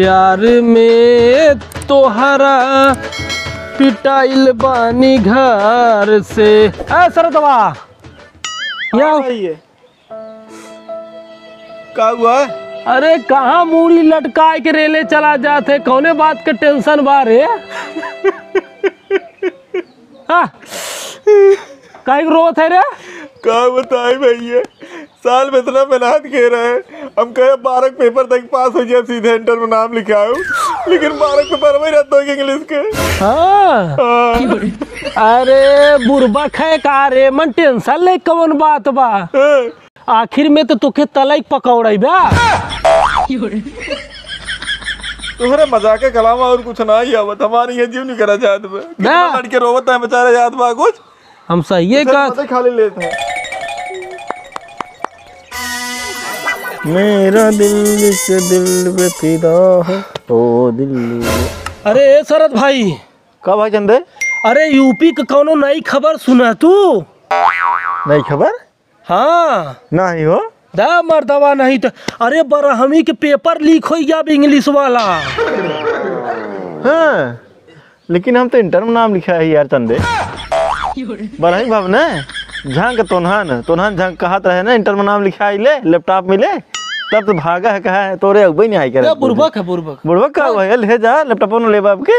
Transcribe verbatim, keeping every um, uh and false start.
प्यार में तोहरा पिटाइल बानी घर से। ए सरदवा, या हाँ भाई, ये का हुआ? अरे, कहाँ मूड़ी लटकाए के रेले चला जात है? कौने बात के टेंशन बा रे? हाँ, काहे के रोत है रे? का बताई भैया, साल में इतना मेहनत के रहे, हम कहे बारह पेपर तक पास हो जाए, सीधे इंटर में नाम लिखाओ, लेकिन बारह पेपर वही रहता है इंग्लिश के। हाँ। हाँ। अरे बुरबक है का रे, मन टेंशन ले, कौन बात बा? हाँ। आखिर में तो तोके तलई पकौड़ई बा। तोहरे मजाक के अलावा और कुछ ना ही आवत, हमारे ये जीव नहीं करा जात बा। कितना ना। लड़के रोवत है बेचारे, याद बा कुछ? हम सही है कुछ का? मजे खाली लेते हैं। मेरा दिल इस दिल पे फिदा है, ओ दिल। अरे ए शरद भाई। का भाई चंदे? अरे यूपी के कौनो नई खबर सुना तू? नई खबर? हाँ। नहीं हो। दा मर्दवा नहीं तो, अरे बरहमी के पेपर लीक हो गया अब इंग्लिश वाला। हाँ, लेकिन हम तो इंटर में नाम लिखा है यार चंदे। बरहमी बाब ने झंक तोन्हन, तोन्हन झंक कहत रहे ना, इंटर में नाम लिखा ले, लैपटॉप मिले, तब तो भागा है, कहा है, तोरे अगुबे नहीं आई करे। बुड़बक है, बुड़बक। बुड़बक का हुआ है? ले जा लैपटॉप न ले बाप के।